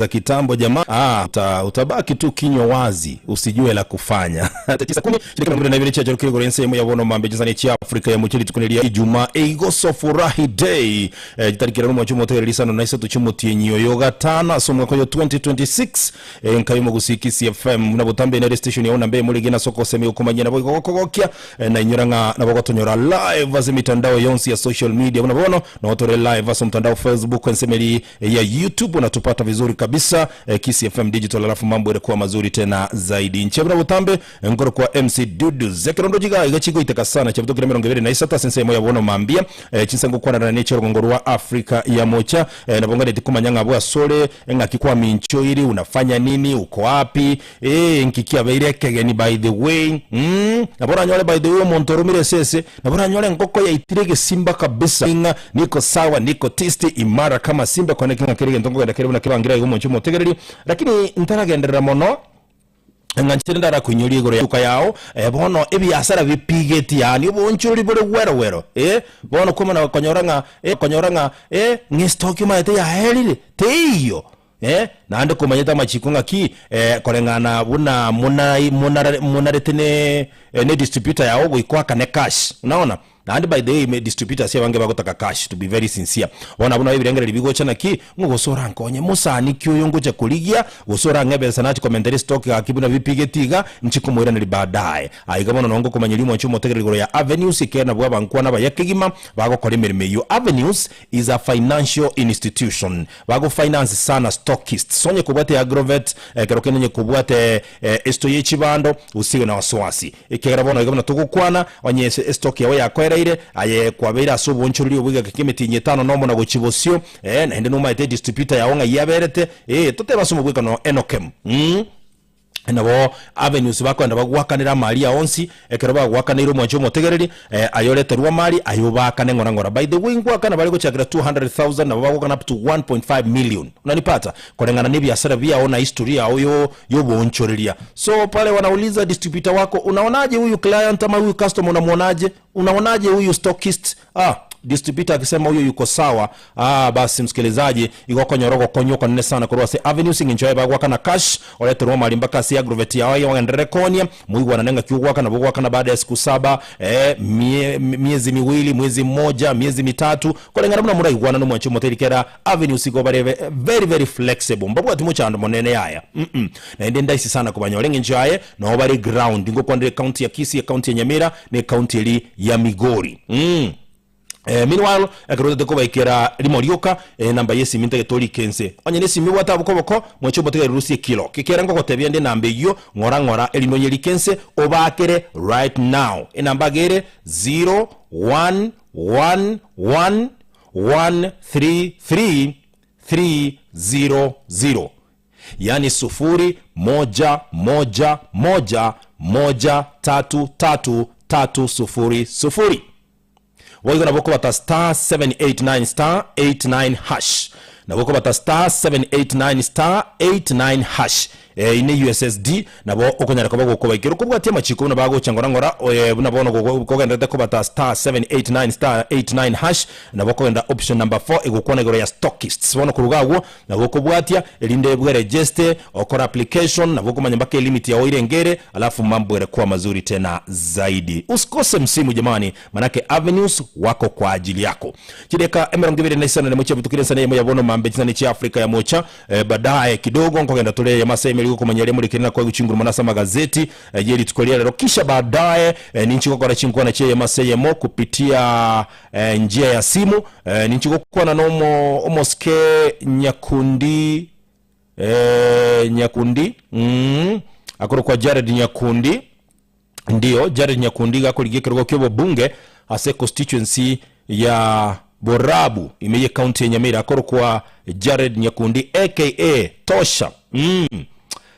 Za kitambo jamaa ah, uta, utabaki tu kinywa wazi usijue la kufanya. Tisa kumi chidakika 22 chiachorokire igoro ensemo ya bono mambe chinsani chia Afrika ya mochie rituko ria Ijumaa eigoso furahi day eh, chitariki rero mwacho motegereri isano na isato chimotienyi oyo gatano ase omwaka oyo 2026 eh, nkayo mogusii Kisii FM na botambe nere station yao nambe emorige na soko semi okomanyia nabo igo gokogokia eh, na inyora ng'a nabo gotonyora live ase mitandao yonsi ya social media buna bono notore live ase omtandao Facebook ensemeri ya YouTube unatupata vizuri kabisa eh, Kisii FM Digital, alafu mambo yatakuwa mazuri tena zaidi. Nche buna botambe nkoro kwa MC Dudu zekerondo jiga iga chigoiteka sana chabutokire 23 ase ensemo ya bono mambia eh, chinsango kwanarana ne chirogongo rwa Afrika ya mocha eh, nabo nganeti komanya ng'a bwasore ng'aki kwa minchoiri unafanya nini uko wapi eh, nki kiabeire ekegeni by the way mm, nabo oranyore by the way omonto oromire esese Nabo oranyore engoko yaitire egesimba kabisa, ng'a niko sawa, niko tisti, imara kama simba, kwane ki ng'a kera egento nkogenda kere buna kebangire aiga omonche omotegereri. Lakini ntaragenderera mono, ng'a nchire ndarakoinyorie igoro ya eduka yao, eh, bono ebiasara bipigeti yaani oboonchorori bore gwero gwero, eh, bono kwamana konyora ng'a, eh, konyora ng'a, eh, ng'a estoki omanyete yaerire, teiyo. Eh, naende komanyete amachiko ng'aki, eh, koreng'ana buna muna munarare munarete ne eh, ne distributor yao goika oakane cash. Unaona? Naende by the way ime distributors abange bagotaka cash to be very sincere. Bono abwo nabo ebirengererio bigocha naki, ng'o gose orankonye mosani ki oyo ngocha korigia, gose orang'e ebesa nachi komentera estock gaki buna bipigeti iga, nchi komoiraneria baadaye. Aiga bono nongo okomanyeria omwanchi omotegereri igoro ya avenues ekiagera nabwo abankwana abaya kegima bagokora emeremo eyio. Avenues is a financial institution. Bago finance sana stockists. Onye kobwate agrovet, ekero kende onye kobwate esto ye chibando, usiwe na wasiwasi. Ekiagera bono iga buna togokwana, onye ase estock yao yakoereire, aye kwabeire ase oboonchoreri obwo egeka ki'emetienyi etano nomo na gochia bosio, eh, naende nomaete edistributor yao ng'ai yaberete, eh, totebe ase omobwekano Enokem. Mh. Nabo avenues bakoenda bagoakanera amari ao onsi, ekero bagoakaneire omwanchi omotegereri, eh, aye oreterwe amari, aye obaakane ng'ora ng'ora. By the way ngoakana bare gochakera 200,000 nabo bagoakana up to 1.5 million. Unanipata? Koreng'ana na ebiasara biao na history yao yo yoboonchoreria. So pale wanauliza distributor wako, unaonaje huyu client ama huyu customer unamuonaje? Unaonaje huyu stockist? Ah, distributor akisema huyo yuko sawa, ah, basi msikilizaji, igo okonyora ogokonywa okonene sana korwa ase Avenues eng'encho yaye bagoakana cash, oreterwe amari mpaka ase agrovet yao aye ogenderere koonia, moigwanane ng'aki ogoakana bogoakana baada ya siku saba, eh, mie, miezi miwili, mwezi mmoja, miezi mitatu, koreng'ana buna moraigwanane omwanche omoteri kera Avenues igo bare very very flexible, mbabwati mochando monene yaya, mm, naende ndaisi sana kobanyora eng'encho yaye noo bare ground, ngokwanera ecounty ya Kisii, ecounty ya Nyamira, na ecounty eri ya Migori. Mm. Eh, meanwhile, ekero otete kobaikera rimo rioka, eh, namba y'esimi ntagete orike inse. Onye nesimi obwate abwo koboko, mwanche omotegerere rusie ekilo. Ekiagera ngogotebia nde enamba eyio, ng'ora ng'ora, erinde onyerike inse, obaakere right now. Enamba iga ere 0 1 1 1 1 3 3 3 0 0. Yaani sufuri, moja, moja, moja, moja, tatu, tatu, tatu, sufuri, sufuri. Boigo nabo okobata star 789 star 89 hash. Nabo okobata star 789 star 89 hash. Eyio ne USSD nabo okonyara koba gokobaikera okobwatia amachiko buna bagocha ng'ora ng'ora eh, buna bono gogo- kogendererete kobata star 789 star 89 hash nabo okogenda option number 4 egokwana igoro ya stockists. Bono koruga agwo Nabo okobwatia, erinde bweregeste, okore application, nabo okomanya mpaka elimit yao irenge ere, alafu mambo yatakuwa mazuri tena zaidi. Usikose msimu jamani, manake avenues wako kwa ajili yako. Chideka emerongo ebere na isano nemo chiabutukire ensana eyemo ya bono mambe chinsana chia Africa ya mocha. Eh, baadaye kidogo nkogenda tore eyemo ase emerigo komanya aria morikire na koegwa chinguru mono ase amagazeti eh, ye rituko ria rero. Kisha baadaye eh, ninchi gokora chinkwana chia eyemo ase eyemo kupitia eh, njia ya simu Eh, ninchi gokwana nomo omosike Nyakundi eh, Nyakundi mm, akorokwa Jared Nyakundi ndio Jared Nyakundi iga akorigia ekerogo kia obobunge ase constituency ya Borabu ime ye county ya Nyamira akorokwa Jared Nyakundi aka Tosha mm.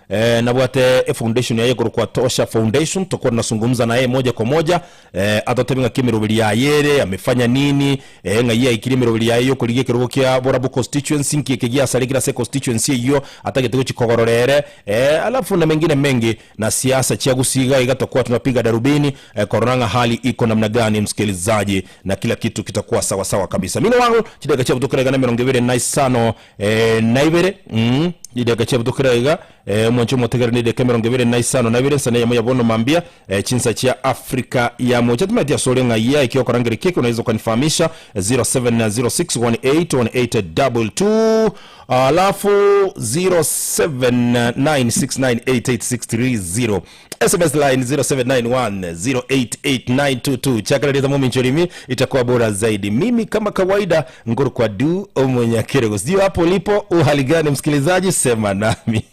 Eh, nabwate efoundation yaye ekorokwa Tosha Foundation, tokwa tunazungumza naye moja kwa moja eh, atotebie ng'aki emeroberi yaye ere, amefanya nini eh, ng'ai aikirie emeroberi yaye yokorigia ekerogo kia Borabu constituency, nki eke giasarekire ase econstituency eyio atagete gochia kogorora ere eh, alafu na mengine mengi na siasa chia Gusii iga iga tokwa tunapiga darubini eh, korora ng'a hali iko namna gani msikilizaji, na kila kitu kitakuwa sawa sawa kabisa. Meanwhile chidakika chia butokera igana emerongo ebere na isano eh, na ibere mm. Chidakika chiabutokire aiga, eh, omwancho omotegere nedakika emerongo ebere na isano na ibere, ensa neyemo ya bono mambia, eh, chinsa chia Afrika ya Mocha. Timanyeti ase ore ng'ai eki okorangeria ki, eki unaweza ukanifahamisha 0706181822 alafu 0796988630 SMS line 0791088922 chakara mominchorimi itakuwa bora zaidi. Mimi kama kawaida nguru kwa du omunyakerego. Sijui hapo ulipo uhali gani msikilizaji, sema nami.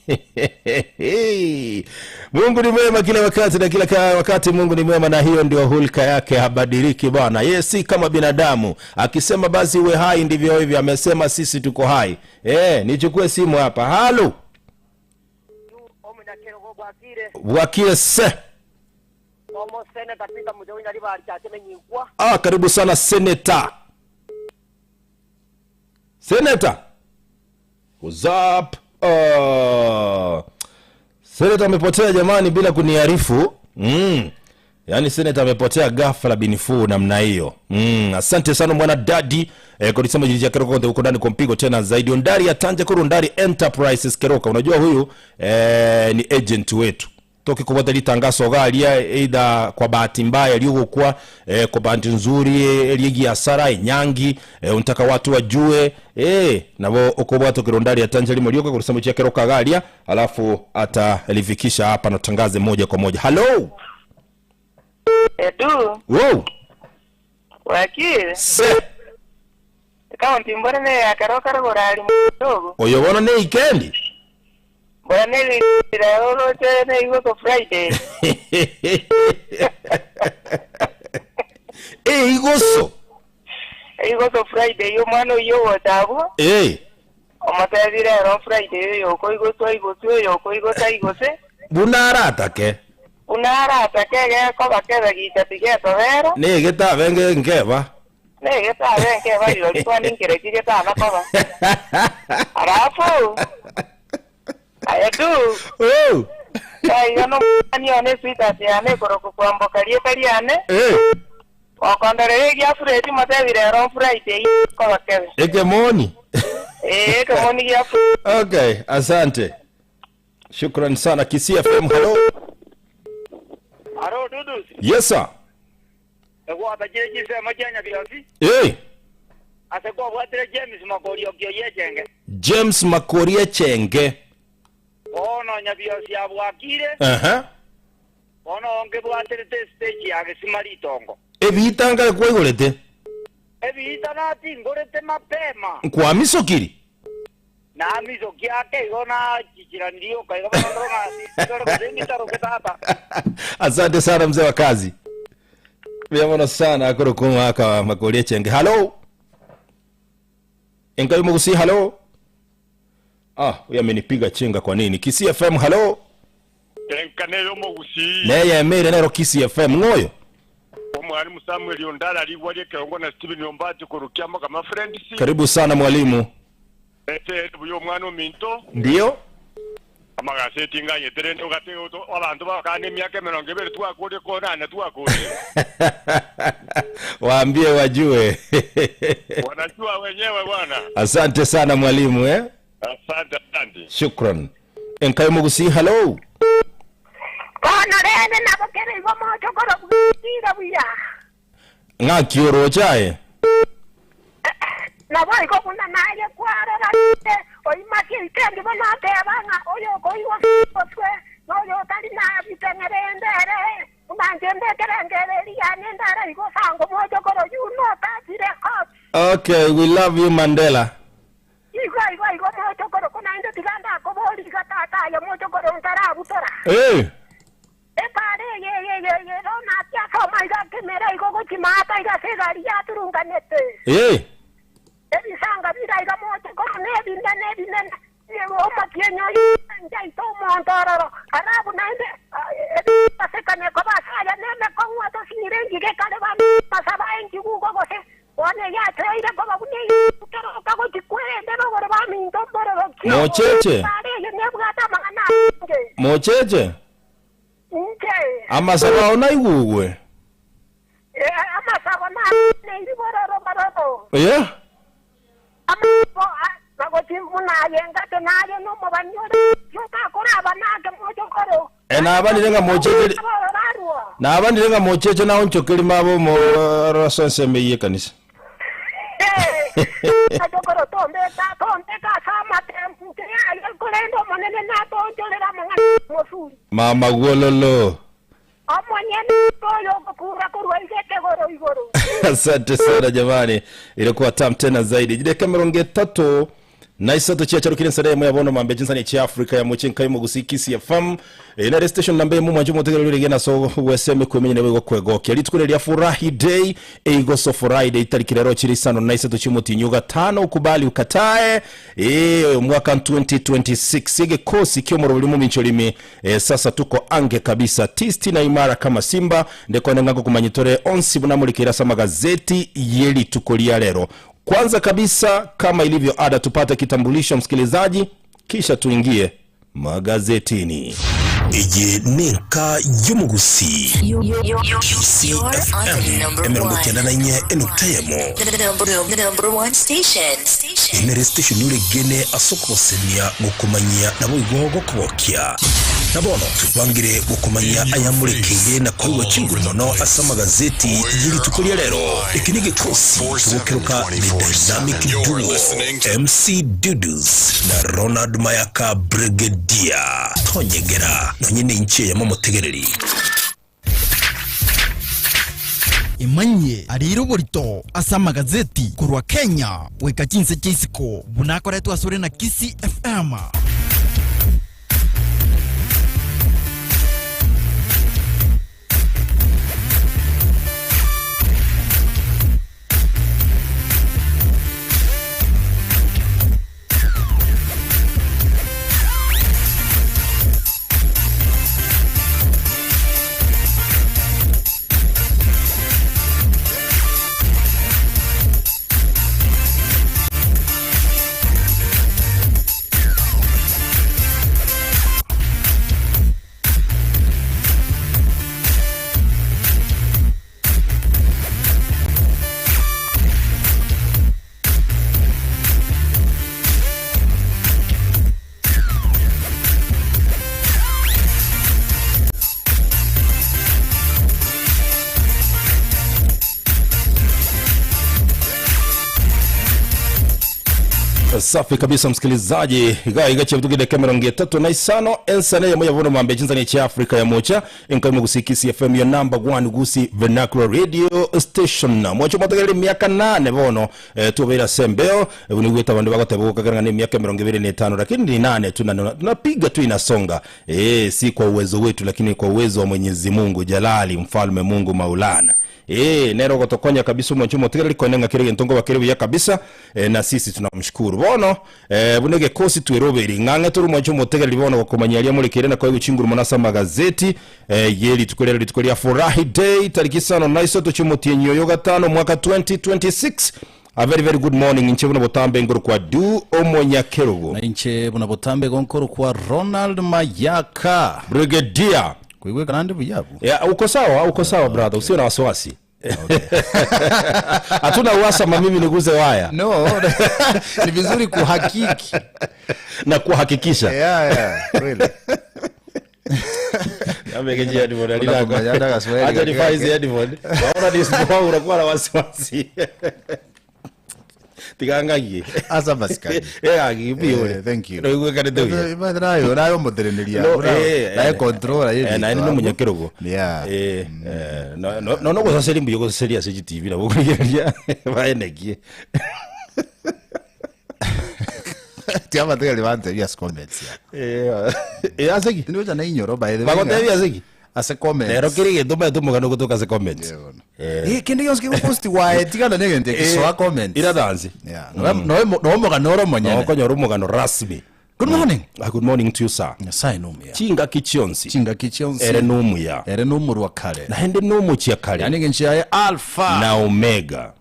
Mungu ni mwema kila wakati na kila wakati Mungu ni mwema, na hiyo ndio hulka yake, habadiliki bwana. Yeye si kama binadamu, akisema basi uwe hai, ndivyo hivyo. Amesema sisi tuko hai. Nichukue simu hapa. Halo Bwakire se. Ah, karibu sana seneta. Seneta. What's up? Seneta amepotea jamani bila kuniarifu. Yaani seneta amepotea ghafla binifu namna hiyo. Asante sana mwana dadi. Kulisema jiji ya Keroka huko ndani kwa mpigo tena zaidi. Ondari ya Tanja Kuru Ondari Enterprises Keroka. Unajua huyu ni agent wetu. Toki kubota litangazo galia either kwa bahati mbaya iliyokuwa kwa bahati nzuri eligi ya sara nyangi unataka watu wajue nabo ukobwato kirondari ya Tanja limo lioka kulisema cha Keroka galia alafu atalifikisha hapa na tangaze moja kwa moja. Hello. Edu. Wow. Wakili. Se. Kama mpimbona ne akaroka rogora mdogo. Oyo bona ne ikendi. Mbona ne lero ne iko ko Friday. Igoso. Igoso Friday yo mwana yo wotabo. Omatebire ero Friday yo ko igoso igoso yo ko igoso igose. Bunaratake. Unaratake ge ko bakebe gita tobera. Ne geta benge nkeba. Ne geta benge bari lolikuwa ninkere kigeta nakoba. Alafu Ayetu. Oh. Ai ano ni one sweet ane koroko kwamboka rieta riane. Wakondore gia Friday matebire ero Friday ko bakebe. Ekemoni. Ekemoni gia Okay, asante. Shukran sana Kisii FM. Hello. Haro Dudu. Yes sir. Egwa tajeji sema janya biosi. Asegwa bwatire James Makorio kyoye chenge. James Makorie Chenge. Ono nyabiosi abwakire. Ono onge bwatire stage ya gesimaritongo. Ebitanga kwaigorete. Ebita nati ngorete mapema. Kwa misokiri. Na misoki yake igona chichirandio kaiga bana. Asante sana mzee wa kazi. Biamono sana akoro kuma aka Makorie Chenge. Hello. Enkai mugusi hello. Ah, huyu amenipiga chenga kwa nini? Kisii FM hello. Enkaneyo mugusi. Neye emere nero Kisii FM ngoyo. Mwalimu Samuel Ondara alikuwa keongo na Steven Ombati kurukia kama friends. Karibu sana mwalimu. Ete buyo mwana minto. Ndio. Amagaseti nganye terende ugate abantu bakane miaka 20 twakuri kona na twakuri. Waambie wajue. Wanajua wenyewe bwana. Asante sana mwalimu Asante asante. Shukran. Enkai mugusi hello. Kono rene nabokere igo mocho koro bwira buya. Ng'akioro chae. Nabo igo buna naye kwarora oimaki ikendi bono atebanga oyo koigo oswe noyo tari na biteng'erendere unanjendekerengere yane ndara igo sango mocho koro you know that record. Okay, we love you Mandela. Igo igo igo mocho koro kunainde tiganda kobori gatata ya mocho koro nkarabutora. Epare ye ye ye ye rona tia soma iga kemera igo gochimata iga segari ya turunganete. Ebisanga bira iga mocho koro nebinde nebinde omakienyo njaito montororo arabu nainde ebisekane kobasaya neme kongwa tosinyire kale ba masaba enjigugo gose one ya treire koba bune kero kagochikwende rogoro ba minto mbororo Mocheche. Pare ye nebwata mang'ana Mocheche. Nche. Amasaba onaigugwe. Amasaba na neiribororo bororo. Yeah. Amabo Na gochia buna aye engate naye nomobani ore otakoraba nake mochokoro. Eh, nabanire ng'a mocheche nabanire ng'a mocheche naonchokeri mabo omo ase ensemo eyio y'ekanisa. Mochokoro tombeka tombeka ase amatembu aye korende Omonene natoonchorere amang'ana omosuri. Mama gwololo. Omonyene oyo ogokuura korwa inse ekegoro igoro. Asante sana jamani, ilikuwa tamu tena zaidi. Dakika 36 chiacharukire ensare emo ya bono mambe chinsani chia Africa ya moche nkai mogusi Kisii FM e, nere station namba emo mwancho motegereri rege naso gweseme kwemenye nebo gokwegokia rituko ria furahi day eigoso Friday tariki rero chiri 53 chimotinyu gatano ukubali ukatae e, mwaka 2026 egekosi kiomorobori muminchorimi E, sasa tuko ange kabisa tisti na imara kama simba ndekone ng'ango kumanyitore onsi bunamurikira ase amagazeti ye rituko ria rero kwanza kabisa kama ilivyo ada tupate kitambulisho msikilizaji kisha tuingie magazetini Eye nenka y'omogusi CFM 94 enukta eyemo Enere station oregene ase okogosemia, gokomanyia, naboigo gokogokia. Na bono twebangire gokomanyia ayamorekeire na koigwa chinguru mono ase amagazeti ye rituko ria rero. Eke negekosi togokeroka The Dynamic Duo, MC Dudus na Ronald Mayaka Brigadier. Tonyegera nonye nenche eyemo omotegereri. Emanyie ariire oborito ase amagazeti korwa Kenya goika chinse chia isiko buna akoretwe asore na Kisii FM. Safi kabisa msikilizaji, iga iga chebutuki dakika 35 ensane ya moya vono mambe chinzani cha Afrika ya mocha enkaimo gusi Kisii FM ya number 1 gusi vernacular radio station mocho motegereri miaka 8 bono eh, tubeira sembeo eh, nigweta bandu bagoteba gukagera ni miaka 25 lakini ni 8 tu na tunapiga tu inasonga eh, si kwa uwezo wetu lakini kwa uwezo wa Mwenyezi Mungu Jalali mfalme Mungu Maulana eh, nero gotokonya kabisa omonche omotigereri koenenga kere gento ngobakere buya kabisa eh, na sisi tunamshukuru bono eh, buna egekosi tweroberi ng'ang'e tore omonche omotegereri bono gokomanya aria morekere na koegwa chinguru mono ase amagazeti eh, ye rituko rero rituko ria furahi day tariki isano na isato chiomotienyi oyo gatano mwaka 2026 A very very good morning inche buna botambe ngoro kwa du omonyakerogo Na inche buna botambe gonkoro kwa Ronald Mayaka. Brigadier. Kuigweka nande buya bu. Yeah, uko sawa, uko sawa brother, usiwe na wasiwasi. Hatuna uhasama mimi niguze waya. No, ni vizuri kuhakiki na kuhakikisha. Yeah, yeah, really. Amegejea headphone, alina Unakumbuka jana Kiswahili Acha katika nivaa hizi headphone. Naona nisipokuwa unakuwa na wasiwasi. Tigangagie. Asa masikani. Eh, agipi ule. Thank you. No igwe kare tuya. Nayo nayo muthiriniria. No, eh, Nayo controller eh, naye ni munyakerogo. Yeah. Eh, eh, no no no gusaseri mbuyo gusaseria ase TV nabo kurigereria baenekie. Tiamatigari bantebia ase comments. Eh, eh aseki. Tindocha na inyoro by the way. Bagotebia aseki. Ase comments. Rero kiri gento bae tumugano gutuka ase comments. Eh, kende gionsi kegoposti wae tigana negento ekisoa comments. Iradansi. Yeah. No no no omogano oro omonyene. Okonyora omogano rasmi. Good morning. Ah, good morning to you sir. Nyasaye nomuya. Chingaki chionsi. Chingaki chionsi. Ere nomuya. Ere nomorwa kare. Naende nomochia kare. Yani engencho yaye Alpha. Na Omega.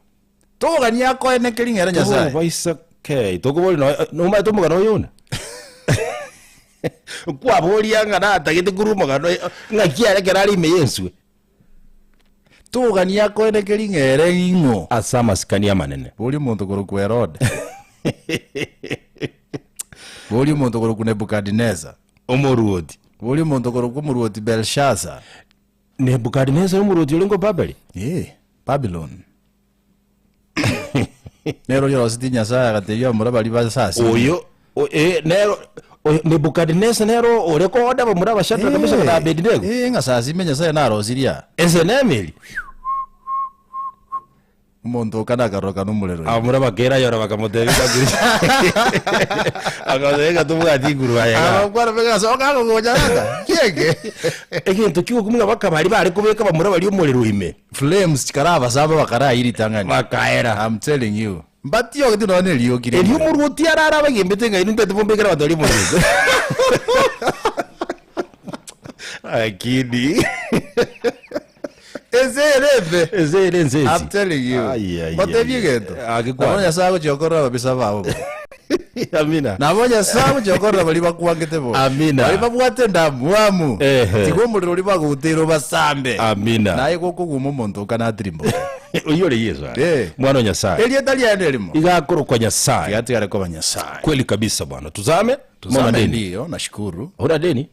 Togania akoenekeri ng'ere Nyasaye. Tobaisa kei. Tokobori no nomaete omogano oyo one. Kwaboria ng'a natagete korwa omogano ng'aki are ekero are ime y'enswe. Togania akoenekeri ng'ere ing'o. Ase amasikani amanene. Boria omonto korokwa Herode. Boria omonto okorokwa Nebukadineza. Omoruoti. Boria omonto okorokwa omoruoti Belshaza. Nebukadineza omoruoti orenge o Babeli? Ee, Babylon. Nere oria orosetie Nyasae agatebia abamura baria basasime. Oyo o- eh, nero oyo Nebukadineza nero ore kooda abamura aba Shadraka, Meshaka na Abedinego. Eh, ng'a sasime Nyasae narosirie aa. Ense nemeri. Omonto okana akarorokana omorero ime. Abamura bakerayora bakamotebia akamotebia ng'a tobwati iguru aye igaa. Abakwana bagasoka okagogocha tata, kiege. Egento ki'ogokumia baka baria bare kobeka abamura baria omorero ime. Flames chikarabasamba bakarayia ritang'ani. Bakaera. I'm telling you. Mbatiogeti nonya na erioki Erio ri'omorero. omorwoti arare abagembete ng'a inwe ntaete mombekere abanto baria omorero ime. Lakini. Ense ere embe. Ense ere ense esi. I'm telling you. Ai, ai, Ngotebie ai. egento. Ah, gikwane. Nabo Nyasae agochia gokorera ababisa babo bo. Amina. Nabo Nyasae agochia gokorera baria bakwangete bo. Amina. Baria babwate endamwamu. Ehe. Tiga omorero oria bagouteire obasambe. Amina. Naye gokoguma omonto okanatirimboke. Oyio ore Yeso are. Eh. Mwana o Nyasae. Erieta riaye nerimo. Iga akorokwa Nyasae. Tiga atigare koba Nyasae. Kweli kabisa bwana. Tuzame. Mona Tuzame deni. ndiyo, nashukuru. Huna deni?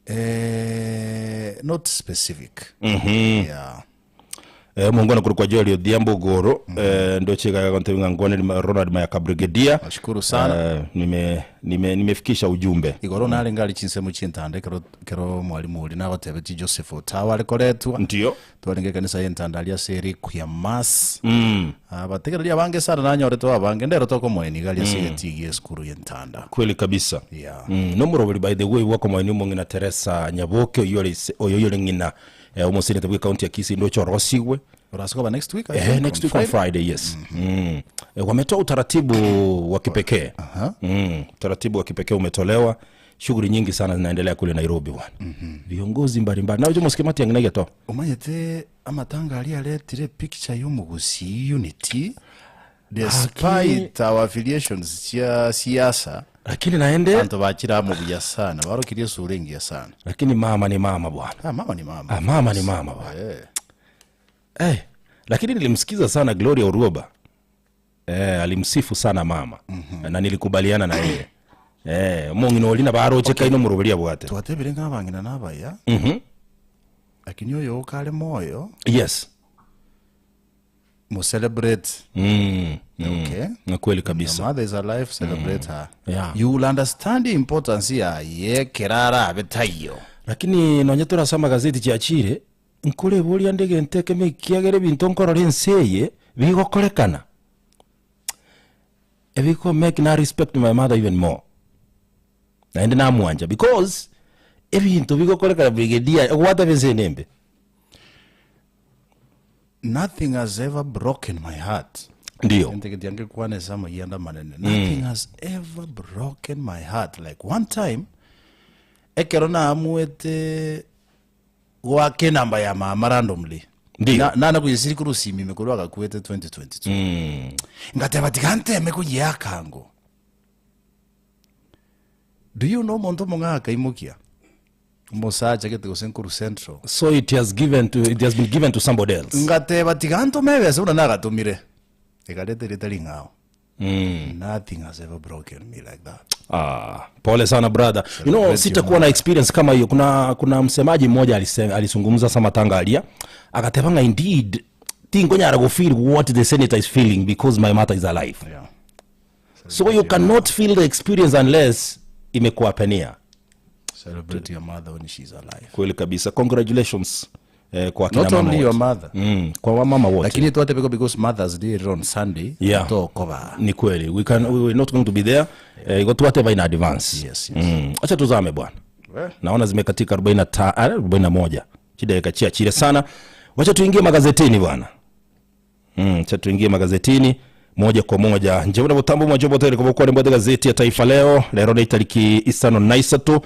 Eh, not specific. Yeah. Eh, omongwana korwa kwa Joel Odhiambo Ogoro eh, ndoche iga agontebia ng'a nkwane Rima- Ronald Mayaka Brigadier. Nashukuru sana. Eh, nime nime nimefikisha ujumbe. Igoro narenge aria chinsemo chi'entanda ekero ekero mwalimu oria nagotebetie Joseph Otawa are koretwa. Ndio. Twarenge ekanisa y'entanda aria ase Requiem Mass. Abategereri abange sana nanyorete abange ndero tokomoenia iga aria ase egetii gi'esukuru y'entanda. Kweli kabisa. Yeah. Mm, nomoroberi by the way bwakomoenia omong'ina Teresa Nyaboke oyio ore ise oyo oyore ng'ina eh, omoseneta bwe county ya Kisii ndoche orosigwe. Orase koba next week, I Eh, think, next on week on Friday, yes. Mm. Eh, wametoa utaratibu wa kipekee. Utaratibu wa kipekee umetolewa. Shughuli nyingi sana zinaendelea kule Nairobi bwana. Viongozi mbalimbali. Nawe jomo sikemati yanginege to. Omanyete amatanga aria aretire picture y'omogusii unity despite our affiliations chia siasa Lakini naende abanto bachire amo buya sana barokirie esura engiya sana. Lakini mama ni mama bwana. Ah, mama ni mama. Ah, mama ni mama bwana. Eh. Eh, lakini nilimsikiza sana Gloria Oruoba. Eh, alimsifu sana mama. Na nilikubaliana na yeye. Eh, omong'ina oria nabo aroche kaino omoroberio abwate. Twatebire ng'a abang'ina nabaya. Lakini oyo okare moyo. Yes. Mo celebrate. Okay. Ni kweli kabisa. Your mother is alive, celebrate her. Yeah. You will understand the importance yaye ekero arabe taiyo. Lakini nonye torase amagazeti chiachire, nkoreboria ande egento ekemo ekiagera ebinto nkorora ense eye bigokorekana, ebiko make na respect my mother even more. Naende namwancha because ebinto bigokorekana brigadier, ogwateba ense eye nembe. Nothing has ever broken my heart. Ndio. Egento eke tiangekwana ase amayianda amanene. Nothing has ever broken my heart like one time ekero naamuete goaka enamba ya mama randomly. Ndio. Na- nana koyesiri korwa osimi ime korwa agakwete 2022. Ngateba tiga nteme koyeaka ango. Do you know omonto omong'ao akaimokia? Omosacha gete gose nkorwa Central. So it has given to, it has been given to somebody else. Ngateba tiga ntome ebesa buna nagatomire. Ekareta erieta ring'ao. Nothing has ever broken me like that. Ah, pole sana brother. You know, Celebrate sitakuwa na experience kama hiyo. Kuna kuna msemaji mmoja alisema alizungumza sama tangalia akateba nga indeed tingonyara go feel what the senator is feeling because my mother is alive. Yeah. So you cannot feel the experience unless imekuapenia. Celebrate your mother when she's alive. Kweli kabisa. Congratulations eh, kwa kina Not mama only your wote. mother. Kwa wamama wote. Lakini twatebeko because Mother's Day is on Sunday. Yeah. Tokoba. Ni kweli. We can we we're not going to be there. Eh, iko tuwateba in advance. Yes, yes. Acha tuzame bwana. Naona zimekatika 41. Shida ikachia chile sana. Wacha tuingie magazetini bwana. Acha tuingie magazetini moja kwa moja. Njebona butambo mwa jobo tele kwa kwa gazeti ya Taifa Leo. Lero ni tariki isano na isatu.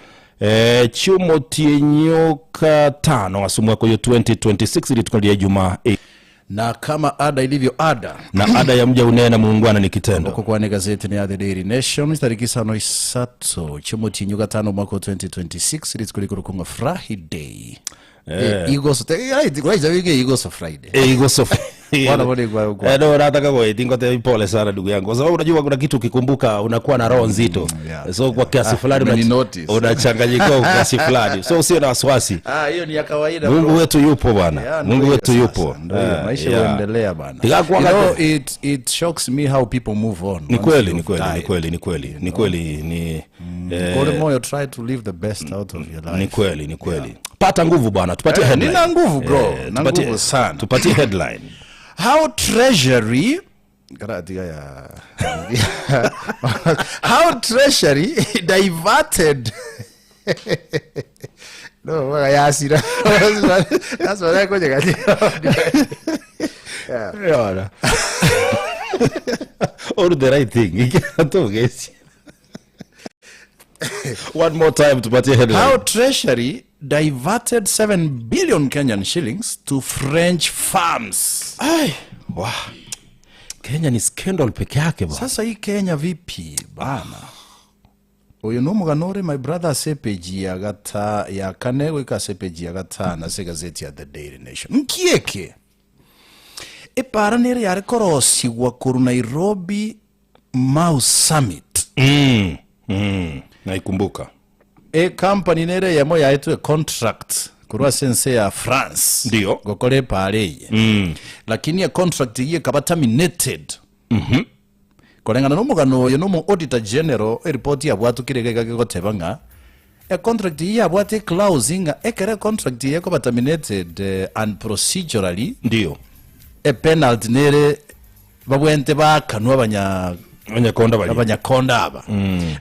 Chumo tienyoka tano asumwa kwa hiyo 2026 ili tukalia Ijumaa. Na kama ada ilivyo ada. Na ada ya mja unena muungwana ni kitendo. Huko kwa ni gazeti ni ya The Daily Nation tariki isano isatu chumo tienyoka tano mwaka wa 2026 ili tukalia kurukunga Friday. Eh. Igoso te right kwaija wike igoso Friday. Eh, igoso Bwana bwana kwa kwa. Eh, no, nataka kuwaitinga ngote pole sana ndugu yangu kwa sababu unajua kuna kitu ukikumbuka unakuwa na roho nzito yeah, so kwa kiasi Ah, fulani umeni unachi- notice. unachanganyikiwa kwa kiasi fulani so usio na wasiwasi Ah, hiyo ni ya kawaida. Mungu bro. wetu yupo bwana Yeah, Mungu ndio wetu hiyo yupo sasa, ndio hiyo, Eh, maisha yeah. huendelea bana. Tika You know, kuanga- it it shocks me how people move on. ni once kweli ni you've kweli ni died. kweli ni kweli ni kweli ni eh, Kore moyo try to live the best out of your life. ni kweli ni kweli pata nguvu bwana tupatie Eh, headline nina nguvu, bro. Eh, Na tupatie- nguvu sana. tupatie headline How treasury Karatika ya How treasury diverted No, waka yasira. That's what I kwenye kati. Yeah. Yona. Or the right thing. Tugesi. One more time tupatie headline. How Treasury diverted 7 billion Kenyan shillings to French farms. Ai, wa. Kenya ni scandal peke yake bwana. Sasa hii Kenya vipi bana? Uyu ni omogano ore my brother ase epeji ya gata ya kane goika ase epeji ya gatano ase egazeti ya The Daily Nation. Nki eke? Epara nere yare korosigwa korwa Nairobi Mau Summit. Mm. Mm. Naikumbuka. E company nere eyemo yaetwe contract korwa ase ense ya France Ndio. gokora epara eye mm. Lakini e contract eyio ekaba terminated mm -hmm. Koreng'ana nomogano oyo nomo auditor general eripoti yabwatukire iga iga gegoteba ng'a e contract eyio yabwate eclause ng'a ekero e contract eye ekoba terminated eh, unprocedurally Ndio. e penalty nere babwente baakanwe abanya Abanyakonda baria. abanyakonda aba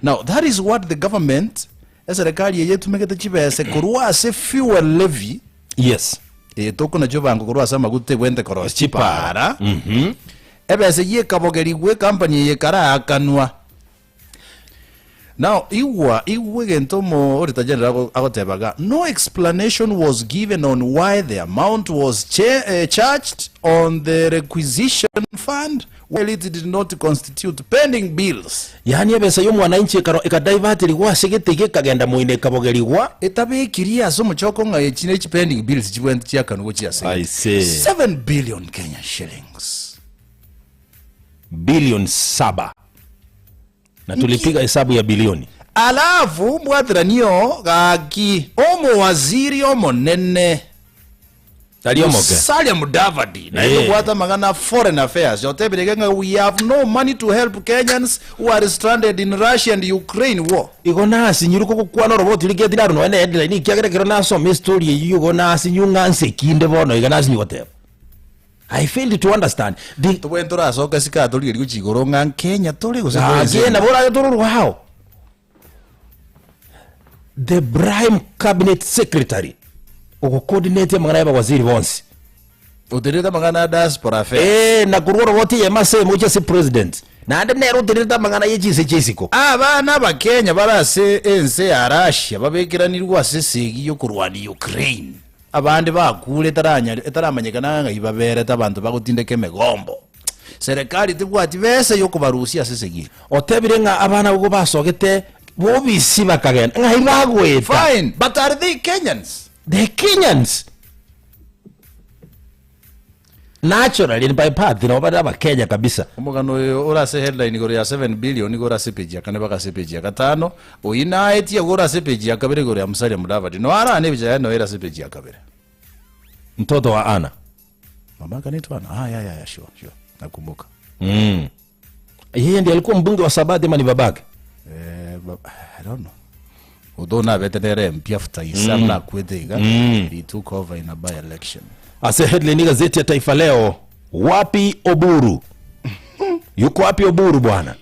now that is what the government eserekari eye etumegete chibese korwa ase fuel levy Yes. eye tokonachio bango korwa ase amaguta ebwente korosia chipara ebese eyio ekabogerigwa ecompany eye ekaraakanwa Now, igwa, igwa egento omo Auditor General ago- agoteba iga, no explanation was given on why the amount was cha- eh, charged on the requisition fund while it did not constitute pending bills. Yaani ebesa y'omwananchi ekaro ekadaivaterigwa ase gete gekagenda moino ekabogerigwa. Etabekirie ase omochoko ng'a echi ne chipending bills chibwente chiakanwa gochia ase I gete. see. 7 billion Kenya shillings. Billion saba. Na tulipiga hesabu ya bilioni. Alafu mbwatiranio gaki omowaziri omonene Tari omoke. Musalia Mudavadi naye Eh. obwate amang'ana foreign affairs otebire iga ng'a we have no money to help Kenyans who are stranded in Russia and Ukraine war. Igo nasinyirwe kogokwana oroboti rigeti naro nonya ne headline ekiagera ekero nasoma estory eyio igo nasinywe ng'a nse ki inde bono iga nasinywe goteba. I failed to understand the Tobwenerete torasoka isiko aa torigerie gochia igoro ng'a Kenya tore gose tore Gaki ense nabo orage tororwe ao. The prime cabinet secretary ogocoordinate amang'ana ya abawaziri bonsi. Oterete amang'ana ya diaspora affairs. Eh, na korwa oroboti eyemo ase eyemo gochia ase president. Naende nere oterete amang'ana ye chinse chia isiko. Abana Abakenya bare ase ense ya Russia babekeranirwe ase esegi yokorwania Ukraine. Abande bakure etaranyare etaramanyekana ng'ai baberete abanto bagotindeka emegombo. Serikali tebwati besa yokobarusia ase esegi eye. Otebire ng'a abana abwo basogete bobisi bakagenda, ng'ai bagoeta? Fine, but are they Kenyans? They're Kenyans. Naturally and by birth nabo bare abakenya kabisa. Omogano oyo ore ase headline igoro ya 7 billion igo ore ase epeji ya kane mpaka ase epeji ya gatano, oyio naetie igo ore ase epeji ya kabere igoro ya Musalia Mudavadi. Noe arane ebicha yaye noyo ere ase epeji ya kabere. Mtoto wa Anna. Mama yake anaitwa Anna? Ah, ya, ya, ya, sure, sure. Nakumbuka. Mm. Yeye ndiye alikuwa mbunge wa Sabati ama ni babake? Eh, ba- I don't know. Although nabete nere MP after Isa mm. nakwete iga Mm. he took over in a by election. Ase headline gazeti ya Taifa Leo, wapi Oburu? Yuko wapi Oburu bwana?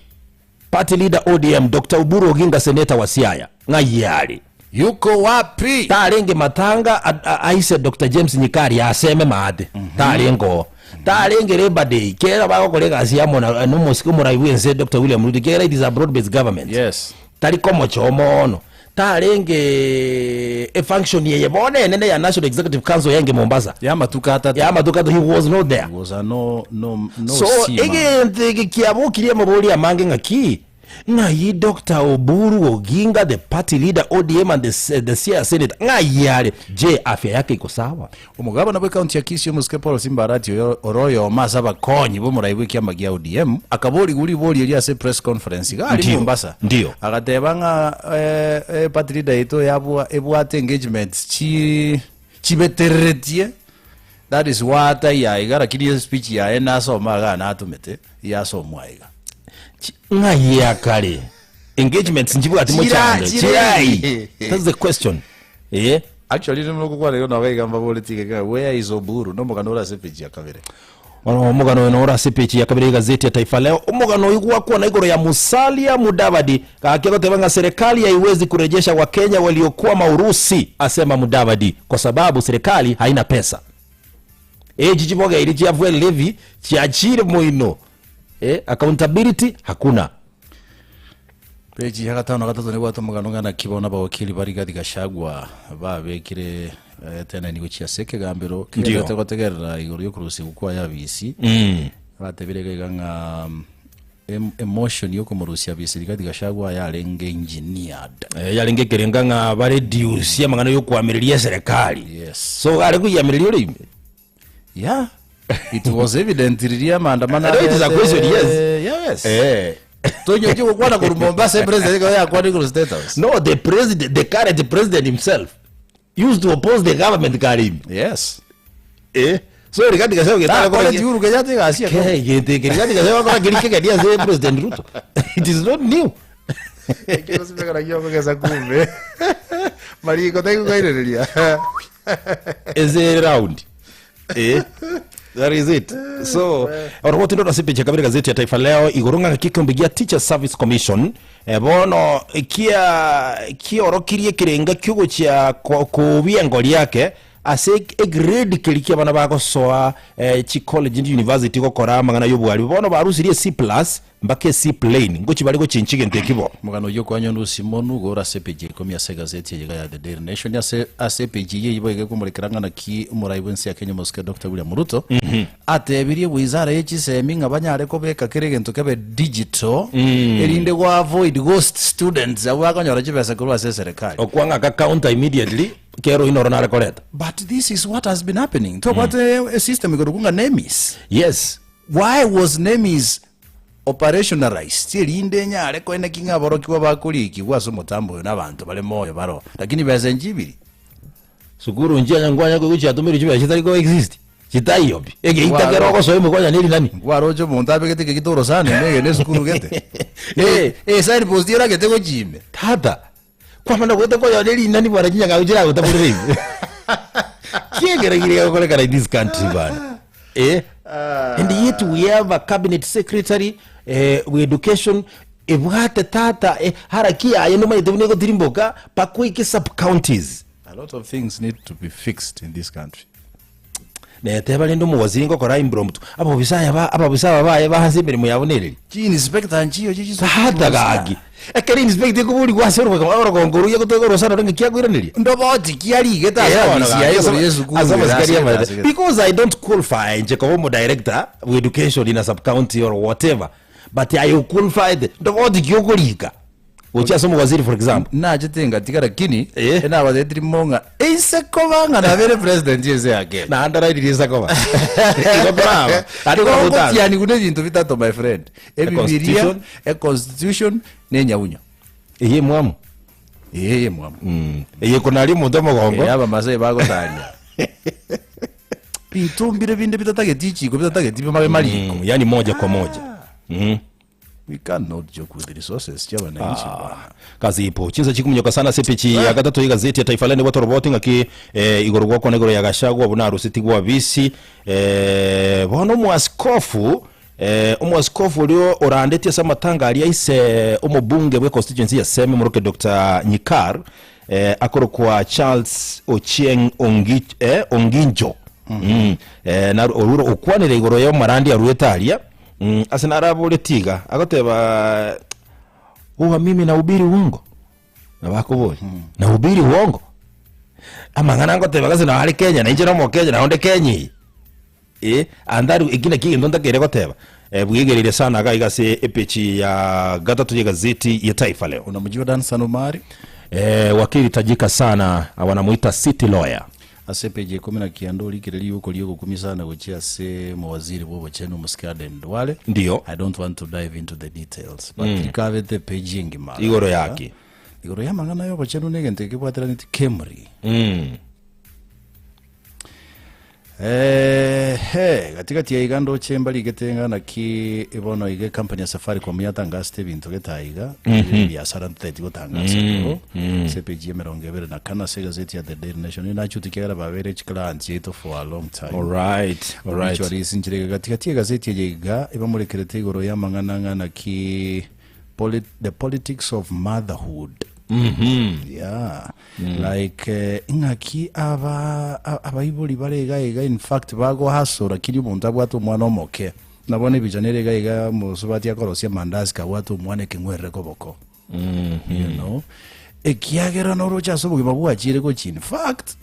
Party leader ODM Dr. Oburu Oginga seneta wa Siaya ng'ai are? Yuko wapi? Tarenge matanga a- a- aise Dr. James Nyikari aseme maate tarenge oo tarenge Labor Day kera bagokora egasi amo na nomosike omorai bwense Dr. William Ruto kera it is a broad based government Yes. tari komocha omono tarenge efunction eye bono enene ya National Executive Council yenge Mombasa Ya matuko atato. ya amatuko atato he was not there Was a no no no so see man. egento eke kiabokirie amabori amange ng'aki. Ng'ai Doctor Oburu Oginga the party leader ODM and the, the Siaya senator ng'ai are? Je afya yake iko sawa? Omogabana bw'ekaunti ya Kisii omosike Paul Simba Arati oyo ore oyomo ase abakonyi b'omorai bw'ekiama gia ODM akaborigwa ribori erio ase press conference iga aria Ndio, Mombasa. ndio. Agateba ng'a eh, eh, party leader yaito yabwa ebwate engagements chi chibetereretie that is why ataiyo iga lakini speech yaye nasoma iga natomete yasomwa iga. Ng'ai ya kare engagements nchibwati Chira- mochando chirai. chirai that's the question eh Actually nimokokwana igo nabo iga mbaboretie iga iga where is Oburu nomogano ore ase page ya kabere. Bono omogano oyo noro ase page ya kabere y'egazeti ya Taifa Leo. Omogano oyo gwakwana igoro ya Musalia Mudavadi gaki agoteba ng'a serikali haiwezi kurejesha Wakenya waliokwama Urusi, asema Mudavadi, kwa sababu serikali haina pesa. Echi chibogeiri chia fuel levy chiachire moino eh, accountability hakuna. Peji ya gatano na gatato nebwate omogano ng'a naki bono abawakili ba Rigathi Gachagua babekire eh, teneni gochia ase ekegambero Ndio. kegenderete gotegerera igoro y'okorusigwa kwa yabisi Mm. batebire iga iga ng'a mm, em- emotion yokomorusia abisi Rigathi Gachagua yarenge engineered Eh, yarenge ekerenga ng'a bareduce amang'ana yokoamereria eserekari Yes. so are koyiamereria ore ime Yeah. It was evident riria maandamano No, it is a question, yes. Yes. Eh. Tonyochi gokwana korwa Mombasa president ekero yakwana igoro State House. No, the president, the current president himself used to oppose the government kare ime. Yes. Eh. So Rigathi Gachagua getara Nakore kora Uhuru Kenyatta egasi eko. Ke gete ke Rigathi Gachagua akora keri kegeni ase President Ruto. It is not new. Ekero simekara giokogesa kumbe. Mariko taigokairereria. Eze round. Eh. That is it. So, oroboti ndo ase picha kabere gazeti ya Taifa Leo igoro ng'a kikombe gia Teacher Service Commission eh, bono kia kiorokirie ekerenga kiogochia ko- kobia engori yake ase egrade keri kia abana bagosoa eh, chicollege and university gokora amang'ana y'obwarimu bono barusirie C plus Mpaka ase plane ngochia bare gochinchia egento ekio bo. Omogano oyio okwanywa Lucy Monu igo ore ase epeji ya ikomi ase egazeti eye iga ya The Daily Nation. Ase ase epeji eyio eyio boigo ekomorekera ng'a naki omorai bw'ense ya Kenya omosike Doctor William Ruto atebirie wizara ye chisemi ng'a banyare kobeka kera egento kebe digital erinde go avoid ghost students abwo bakonyora chibesa korwa ase eserekari. Okwang'aka counter immediately kero oino oro nare koreta. But this is what has been happening. Ntobwate esystem igoro ng'a NEMIS. Yes. Why was NEMIS operationalized erinde enyare koeneki ng'a aborokigwa bakorikigwa ase omotambo oyo nabanto bare moyo baroo, lakini besa enchibiri? Sukuru nchianya nkwanya koigwa chiatomirwe chibesa chitari ko exist chitaiyo pi egeita kero ogosoa ime kwanya neri nani Nkwaroche omonto abegete ekegita orosana ime egende esukuru gete Eh. Eh, sign post eragete gochia ime tata Kwamana goeta koyona erinani bwana chinyang'au chiragotaborere ime. Kiegera kire gegokorekana in this country bana. Eh? And yet we have a cabinet secretary eh, we education ebwate tata eh, haraki yaye nomanyete buna egotirimboka pakoike sub counties. A lot of things need to be fixed in this country. Neteba rende omowaziri ngokora impromptu abobisa aya ba ababisa aba baye baase emeremo yabo nereri. Chi inspector nchiyo chichi Tata gaki. Ekero inspector ekoborigwa ase orogogo orogongo oruya gotoka orosana ore ng'aki akoiraneria. Ndoboti ki arigete ase Eh, bono ofisi gaki, yaye igoro ase- y'esukuru ase ere amasikari ase amaete. ase- Because I don't qualify nche koba omo-director wa education in a sub-county or whatever but I qualified ndoboti ki okorika Gochia ase omowaziri for example. Nachete ngatiga lakini Eh. enabatetie rimo ng'a eise koba ng'a nabere president ense ya Kenya. Naende arairirie ase koba. Igo koraba. Naende igo koraba Gotianigu na ebinto bitato my friend. Ebibiria, Constitution. e constitution na enyaunyo. Eye emwamu. Eye emwamu. Mm. Eye ekonaria omonto omogongo. Eye abamasai bagotaria. Binto mbire binde bitatageti ichiko bitatageti bimabe mariko. Mm, yani moja kwa moja. Mm. We cannot joke with resources chia wananchi bwana. Kazi ipo chinsa chikuminyoka sana ase epechi ya gatato y'egazeti ya Taifa Leo nigo toroboti ng'aki eh, igoro gwakwana igoro ya Gachagua buna arusetigwe abisi eh, bono omwaskofu eh, omwaskofu oria orandetie ase amatanga aria ise omobunge bwe constituency ya Seme moroke Dr. Nyikar eh, akorokwa Charles Ochieng Ongi, eh, Onginjo mm. eh, naru- orure okwanire igoro ya omarandi aruete aria Mm, ase naraboretie iga, agoteba, Huwa mimi nahubiri uongo? Nabo akoboria, Nahubiri uongo? Amang'ana ngoteba gose nao are Kenya, na inche nomo Kenya, nao nde Kenya eye. Eh, and that eki nakio egento ntakeire goteba. Eh, bwegereire sana iga iga ase epeji ya gatato y'egazeti ya Taifa Leo. Unamjua Dansan Omari? Eh, wakili tajika sana wanamuita city lawyer. Ase epeji ya ikomi na kianda orikire riuko riogokumia sana gochia ase omowaziri bw'obochenu omosike Aden Duale. Ndiyo. I don't want to dive into the details but mm. rikabete epeji engima Igoro yaki. Igoro y'amang'ana y'obochenu negento ekebwateraneti Kemri. Mm. Ehe, gatigati ya iga ndoche mbarigete ng'a naki bono iga ecompany ya Safaricom yatangasete ebinto gete iga ebiasara ntoteti gotangasa igoro ase epage ya emerongo ebere na kane ase egazeti ya The Daily Nation nigo nachute ekiagera babeire chiclients chiaito for a long time. Alright, alright. Obituaries inchire iga gatigati ya egazeti eye iga ebamorekerete igoro y'amang'ana ng'a naki poli- the politics of motherhood yeah like eh, ing'aki aba a- abaibori bare iga iga in fact bagohasora kiri omonto abwate omwana omoke nabo ebicha nere iga iga mosubati akorosia amandasi kabwate omwana ekeng'werere koboko you know ekiagera noroche ase obogima bwachire gochi in fact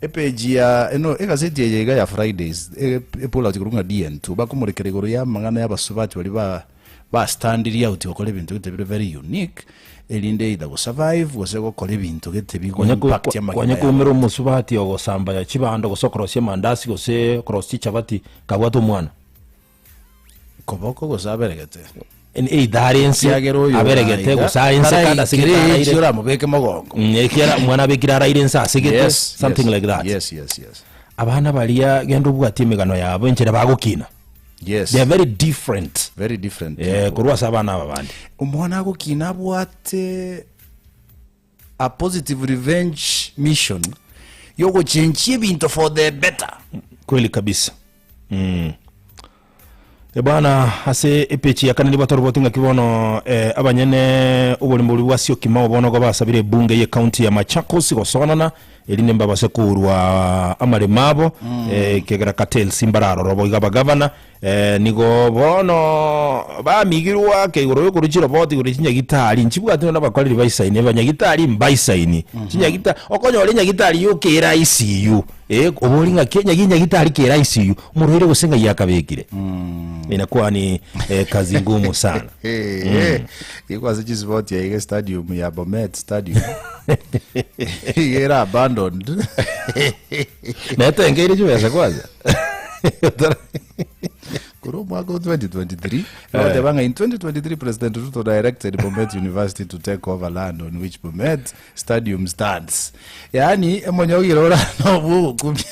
epeji ya eno egazeti eye iga ya Fridays e- epull out korwa ng'a DN2 bakomorekera igoro ya amang'ana ya abasubati baria ba Bastandirie out gokora ebinto gete bire very unique erinde either go survive gose gokora ebinto gete bigo Konya ko- impact amagima konya yabo. koumera omosubati ogosamba chibando gose okorosia amandasi gose okorosia chichabati kabwate omwana. Koboko gose aberegete. En- Either are ense Ekiagera oyo aberegete oraiga, gose are ense kandi asegete taraikire araire. echi oramobeke mogongo. Mm, ekiagera omwana abekire araire ense asegete Yes, something yes, like that. Yes, yes, yes. Abana baria genda obwatie emegano yabo enchera bagokina. Yes. They are very different. Very different. Eh, korwa ase abana aba bande. Omwana agokina abwate a positive revenge mission yogochenchia ebinto for the better. Kweli kabisa. Mm. E bwana ase epechi ya kane nigo toroboti ng'aki bono eh, abanyene oborimo boria bwa Syokimau bono igo basabire ebunge ye county ya Machakos gosonana Erinde mbabase kourwa amaremo abo, ekiagera cartels mbararoro boigo abagavana, nigo bono bamigirwe ake igoro y'okorua chiroboti igoro chinyagitari, nchibwati nonya nabakoreri baisaini, abanyagitari mbaisaini, chinyagita okonyora enyagitari yoka ere ICU, eh, obori ng'aki enyagi enyagitari kere ICU, omorwaire gose ng'ai akabekire. Inakuwa ni eh, kazi ngumu sana. Igo ase chisipoti aiga stadium ya Bomet stadium iga ere abandoned Netengeire chibesa kwanza. Korwa omwaka o 2023 bagoteba ng'a in 2023 President Ruto directed Bomet University to take over land on which Bomet Stadium stands. Yaani emonyogire ora nobwo ogokumia.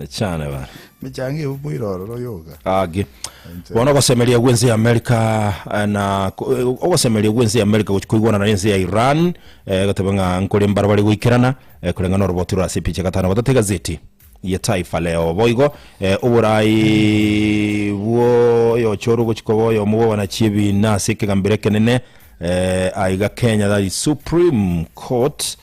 Chane bana. Mechango ebo moirororo yoka. Agi. Bono ogosemeria gw'ense ya Amerika eh, na ko- eh, ogosemeria gw'ense ya Amerika gochi koigwana na ense ya Iran eh, goteba ng'a nkore mbaro bare goikerana eh, koreng'ana oroboti rore ase epicha gatano gatato egazeti ya Taifa Leo boigo eh, oborai bw'oyochorwa gochi koba oyomo bw'abanachie ebina ase ekegambero ekenene eh, aiga Kenya that is Supreme Court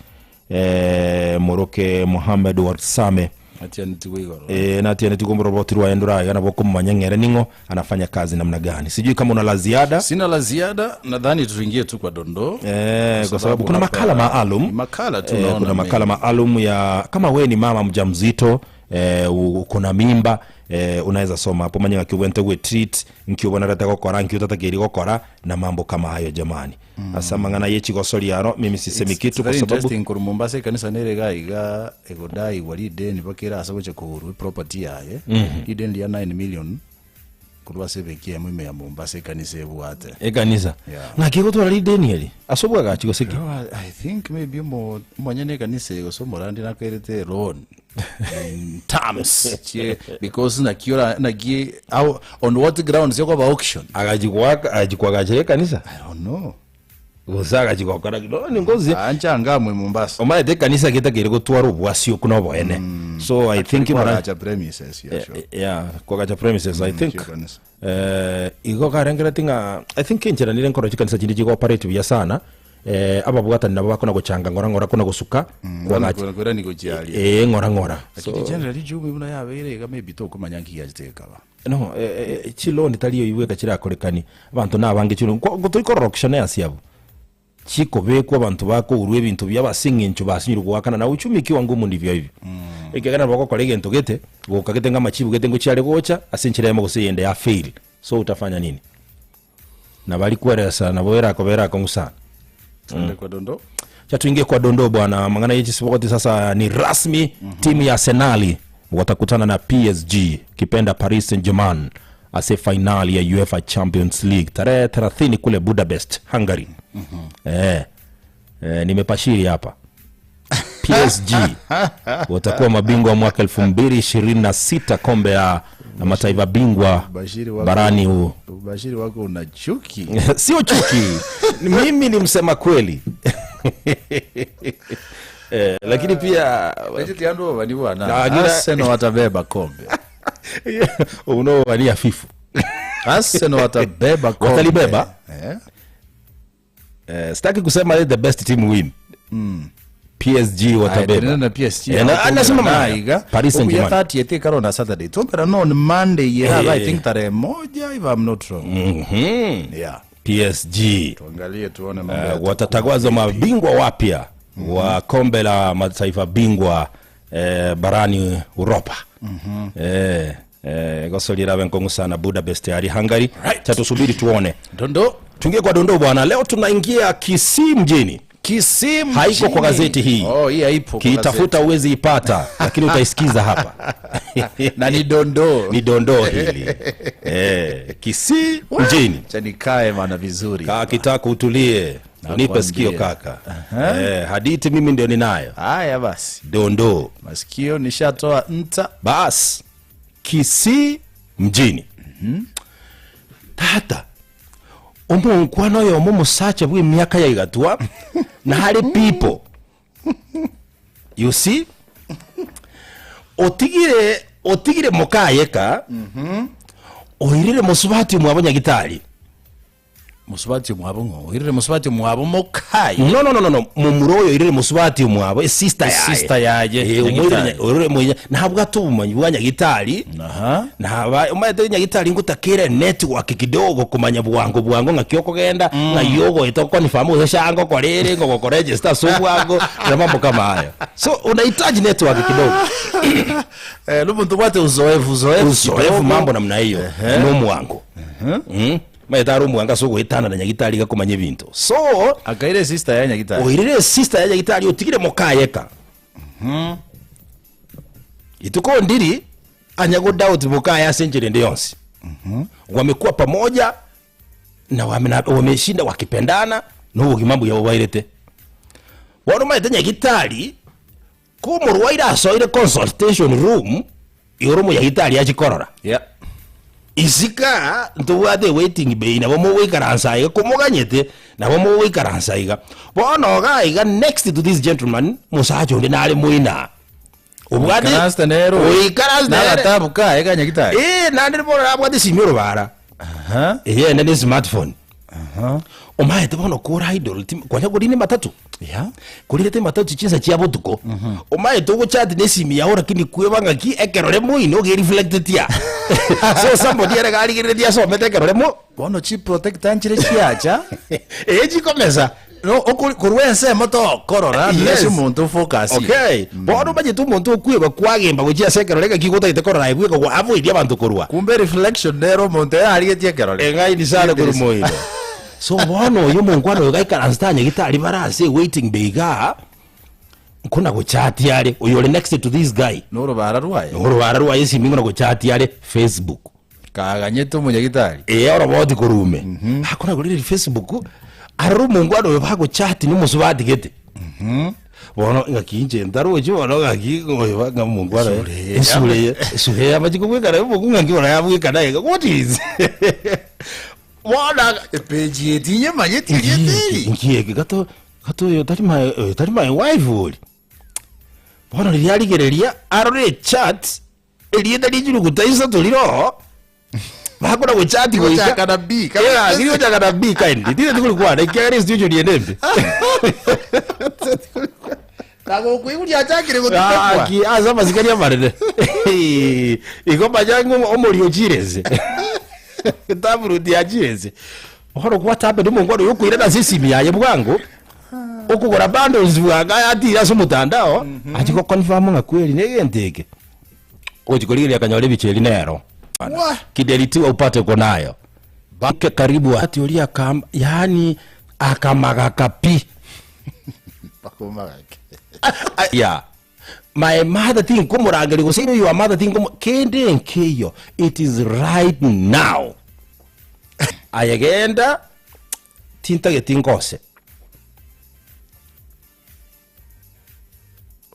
Eh, moroke Mohammed Warsame Atianetigwe igoro. Eh, natianetigwe omoroboti rwaye ndore iga nabo okomomanya ng'a ere ning'o anafanya kazi namna gani sijui kama una la ziada Sina la ziada, nadhani tuingie tu kwa dondoo. Eh, kwa sababu kuna hapa makala maalum ni makala tu eh, naona kuna makala mengi. maalum ya kama we ni mama mjamzito eh, uko na mimba eh, unaweza soma hapo manye ng'aki obwenerete gwe treat nki obwenerete gokora nki otatakeiri gokora na mambo kama hayo jamani Ase amang'ana ye chigosori aro, mimi sisemi It's, kitu it's kwa very sababu interesting korwa Mombasa ekanisa nere iga iga egodaigwa rideni mpaka ere ase gocha kogorwa eproperty yaye rideni ria 9 million korwa ase ebenki eyemo ime ya Mombasa ekanisa ebwate ekanisa Yeah. ng'aki egotwara rideni eri ase obwagachi gose ki No, I, I think maybe omo omonyene ekanisa eye gose omorandi nakerete loan in terms chie because naki ora naki how on what grounds yokoba auction agachi goaka agachi koagachera ekanisa I don't know gose agachi gokora ki no ngozi ancha ngamwe Mombasa omaete ekanisa getakeire gotwara obwasi okwo na oboene so i think mara kwagacha premises yeah, sure. yeah kwagacha premises i think chio kanisa. eh, igo karengereti ng'a i think enchera nere nkoro chikanisa chinde chigo operate buya sana Eh, ababwatani nabo bakona gochanga ng'ora ng'ora kona gosuka kwagacha Kona kwera nigo chiaria. eh ng'ora ng'ora Lakini so generally jumi buna yabeire iga maybe tokomanya nki giachete gekaba. no eh, eh, chiloni tari eyo ibweka chirakorekani abanto nabange chiloni Ko- ko toikorora auctioneers abo. Chikobekwa abanto bakourwa ebinto biabo ase eng'encho basinyirwe goakana na uchumi ikiwa ngumu ndivyo hivyo. Ekiagera nabo ogokora egento gete, gokagete ng'a amachibu gete ngochia are gocha, ase enchera eyemo gose eyende ya fail. So utafanya nini? Nabo aria kweresa nabo erakoba ere akong'u sana. Twende kwa dondo. Cha tuingie kwa dondoo bwana, mang'ana ye chisibogoti sasa ni rasmi. Timu ya Arsenali watakutana na PSG kipenda Paris Saint-Germain ase fainali ya UEFA Champions League tarehe 30 kule Budapest, Hungary. Eh, eh, nimepashiri hapa PSG watakuwa mabingwa mwaka 2026 kombe ya na mataifa bingwa Ubashiri wako- barani u Ubashiri wako una chuki. sio chuki mimi ni msema kweli eh, lakini pia Eti andu bani bwana. Na, nina- Arsenal watabeba kombe. unaowania fifu Arsenal watabeba kombe. Watalibeba? Eh. eh, sitaki kusema the best team win PSG watabeba na PSG. Eh, na- nasema maana. naiga. Paris Saint-Germain. 30th ikaro na Saturday. Tumbera no on Monday yeah, Eh. I think tarehe moja if I'm not wrong. Mhm. Yeah. PSG Tuangalie tuone mambo. Eh, yatakuwa watatangazwa mabingwa wapya wa kombe la mataifa bingwa eh, barani Uropa. Eh, eh, gosolira benkongu sana Budapest ari Hungary. Right. Cha tusubiri tuone. Dondo. Tuingie kwa dondoo bwana. Leo tunaingia Kisii mjini. Kisii Haiko kwa mjini. gazeti hii. Oh, hii haipo kwa Kiitafuta uwezi ipata, lakini utaisikiza hapa. gazeti. Na ni dondoo. Ni dondoo hili. Eh, Kisii mjini. Cha nikae maana vizuri. Kaa kitako utulie. Unipe sikio kaka. Eh, hadithi mimi ndio ninayo. Haya basi. Dondoo. Masikio nishatoa nta. Bas, Kisii mjini. Tata, omonkwano oyo omo omosacha bwa emiaka ya igatwa nare people. You see? Otigire otigire mokayeka oirire mosubati omwabo nyagitari. Musubati mwabo ngo. Oirire musubati mwabo mokai. No no no no no mumuro oyo oirire mosubati omwabo esister yaye. Sister yaye, Eh, omoirire nyagitari. nya- oirire monya nabwate obomanyi bwa nyagitari. Aha. naba omanyete nyagitari ngotakere network kidogo komanya bwango bwango ng'aki okogenda ng'ai ogoeta okonfirm gose shango okorere ngogokoregister ase obwango na mambo kama hayo so unahitaji network kidogo Eh, lumuntu bwate uzoefu uzoefu. uzoefu kidogo. mambo namna hiyo nomwango mm maete ari omwango ase ogoetana na nyagitari gakomanya ebinto so Akaire sister ya nyagitari. oirire sister ya nyagitari otigire mokayeka ituko ndiri anya doubt mokaya ase enchera ende yonsi wamekuwa pamoja na wame- wameshinda wakipendana nobogima mbuya bobairete bono maete nyagitari ko omorwaire asoire consultation room igoro omonyagitari achikorora Yeah. isika ntobwate waiting bay nabo mogoikaransa iga komoganyete nabo mogoikaransa iga bono iga iga next to this gentleman mosacha onde nare moina obwate Oikaranste nero. oikaranste nere Nagatabu kaye ka nyagitari. eh nande bono nabwate esimi orobara Aha. eyende ne smartphone Aha. omaete bono kora idle tim- kwanya korine matatu Yeah. korirete matatu chinsa chia botuko omaete ogochati na esimi yao lakini kweba ng'aki ekerore moino ogereflectetia so somebody ere garigereretie asomete ekerore mo Bono chi protector nchire chiacha. ee chikomesa No okuri korwa ensemo tokorora Yes. yes. omonto focus. okay bono omanyete omonto okweba kwagemba gochia ase ekerore ng'aki gotagete korora ebweka gwa avoid abanto korwa Kumbe reflection nero omonto yarigetie ekerore. eng'aini sana korwa moino so bono oyo omonkwana oyo gaikaransa tanyagitari bare ase waiting bay igaa nkona gochati are oyo ore next to this guy Norobara rwaye. orobara rwaye esimi ngona gochati are Facebook Kaganyete omonyagitari. ee oroboti korume akona gorire Facebook arore omongwana oyo bagochati nomosubati gete bono ng'aki inche ntarochi bono ng'aki oyo ng'a omongwana oyo esure eye esure eye amachiko bwekana omokungu ng'aki bono yabwekana iga what is bono Epeji etinye manyeti yetiri. nkieke gato gato oyo tari my oyo tari my wife ori bono riria arigereria arore echat erieta richiruguta isato riro bakora gochati goika Gochaka na B, Yeah, kiri gochaka na B kind tire tikurikwana ekiagera institution ende embe Nagokuiguria achakire Ah, gotutekwa. ki ase amasikani amanene igo manya ng'o omori ochirese taburuti achirese Bono what happened omongwana oyo okoirana ase esimi yaye bwango, okogora bundles bwango atire ase omotandao, achia go confirm ng'a kweri na egento eke. Ogochia korigereria akanyora ebicha eria nero. Wah! Kidelitiwa upate uko nayo. Bake karibu ati oria akam yaani akamagaka pi. Bakomagake. Yeah. My mother tinkomorangeria gose inwe your mother tinkomo kende nkeiyo it is right now. Aye genda tintageti nkose.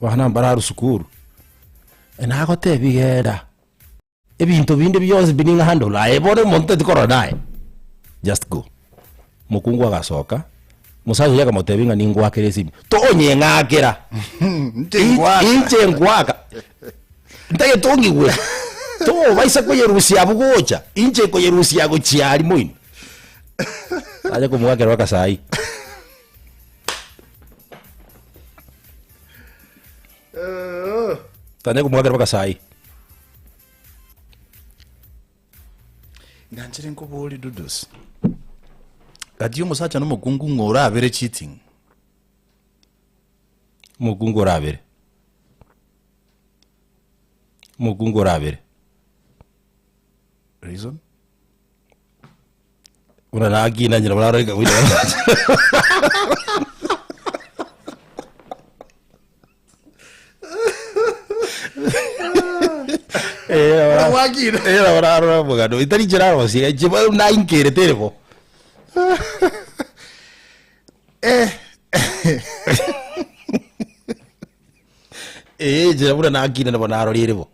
Abana mbararu sukuru, nagotebia genda. Ebinto binde bionsi pi ning'a handle aye bono omonto tati korora naye just go. Mokungu agasoka, mosacha oyio akamotebia ng'a ningoakere esimi, tonyeng'akera Inche ngwaka. inche ngwaka ntagete ong'igwe tobaisa koyerusia abwo gocha inche nkoyerusia gochia aria moino. Acha komwakera mpaka sai. Tanya komwakera mpaka sai. Nganchire nkobori Dudus. Gati omosacha na omokungu ng'o orabere cheating? Omokungu orabere. Omokungu orabere. Reason? Buna nakina nyina bararoreka goita. Wakina. Era bararora omogano itari nchera arosie inche bono nainkerete ere bo. Eh. Eh, nchera buna nakina nabo narorire bo.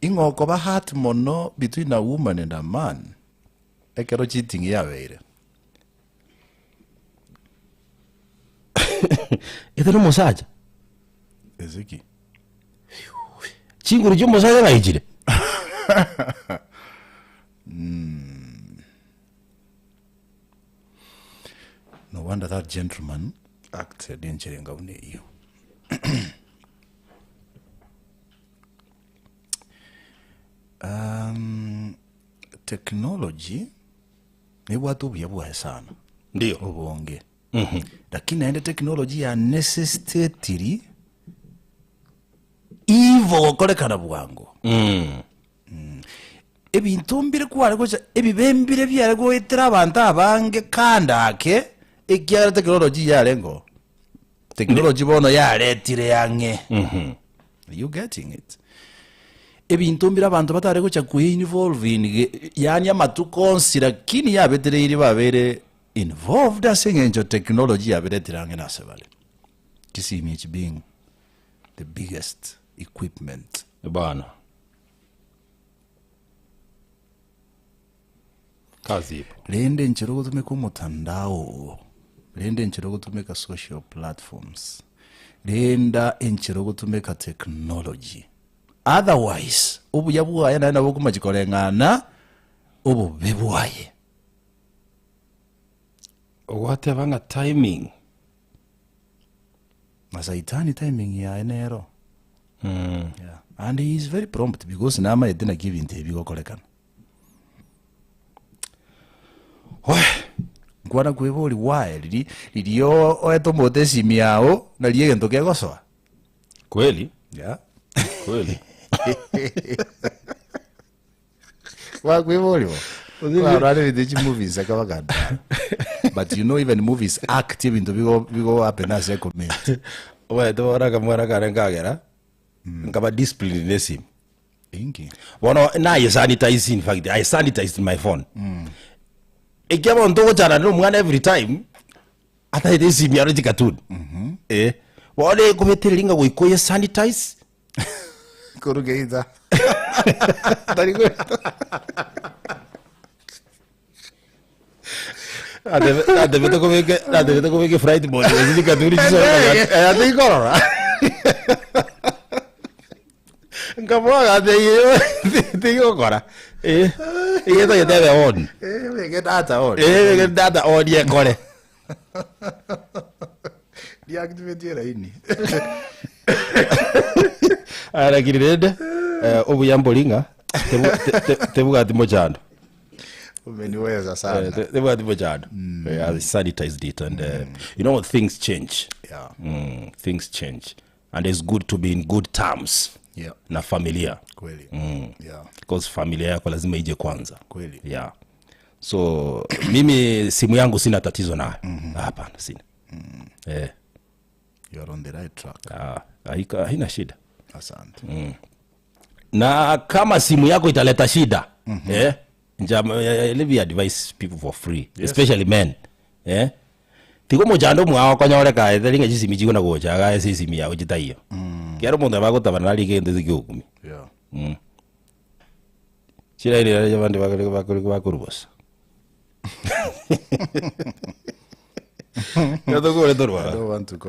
Ing'o okoba hurt mono between a woman and a man ekero cheating yabeire? Ete nomosacha? Ase ki? Chinguru chiomosacha ng'ai chire? No wonder that gentleman acted enchera enga buna eyio. Um, technology nebwate obuya bwaye sana Ndio. obonge lakini naende technology ya necessitatiri ivo gokorekana bwango Mm. Ebinto mbire kware gocha, ebibe mbire biare goetera abanto abange kando ake, ekiagera technology yarengo. Technology bono yaretire ang'e. Are you getting it? Ebinto mbire abanto batare gocha kwe-involve in ge- yaani amatuko onsi lakini yabetereirie babeire involved ase eng'encho technology yaberetire ang'e nase bare. Chisimi echi being the biggest equipment. Bana. Kazi ipo. Rende enchera ogotumeka omotandao oo, rende enchera ogotumeka social platforms, renda enchera ogotumeka technology. Otherwise, obuya bwaye naende nabo okomachi koreng'ana obobe bwaye. Ogwateba ng'a timing. Na saitani timing yaye nero. Yeah. And he is very prompt because namaete naki ebinto ebi bigokorekana. Weh! Nkwana kwebori why riri riria oete omonto esimi yao nari egento kegosoa. Kweli? Yeah. Kweli. Wakwibori bo. Warare ebinto echi movies akaba ganda. But you know even movies act ebinto bigo bigo happen ase ecommunity. Omanyete bono akamwana kare nkagera, nkaba disciplined na esimi. Inki? Bono naye sanitize in fact, I sanitized my phone. Ekiagera bono togochana na omwana every time, ataete esimi aro chikatuni. Eh, bono ekobetereria ng'a goika oye sanitize. Koru geita. Tari goeta. Natebete kobeka natebete kobeka flight mode gose chikatuni chisoe tikorora. Nkaboa gateiyo tigokora. Eh, igetagete ebe on. Eh, beke data on. Eh, beke data on ekore. Deactivate eraini. Aya lakini rende eh, obuya mbori ng'a tebu- te- te- tebwati mochando. Umeniweza sana. Eh, tebwati mochando. Eh, I sanitized it and you know things change. Yeah. Things change and it's good to be in good terms Yeah. na familia Kweli. Yeah. because familia yako lazima ije kwanza. Kweli. Yeah. So mimi simu yangu sina tatizo nayo. Hapana, sina. Eh, You are on the right track. ah, haina shida. Asante. Na kama simu yako italeta shida eh, let me advise people for free especially men eh tigo mochando mwao konyoreka etheri ng'a chisimi chikona gocha ase esimi yago chitaiyo kero omonto nabo agotabana nari egento ase kiogumi Yeah. chiraini raria abande bakore bosa Tokore torwa. I don't want to go.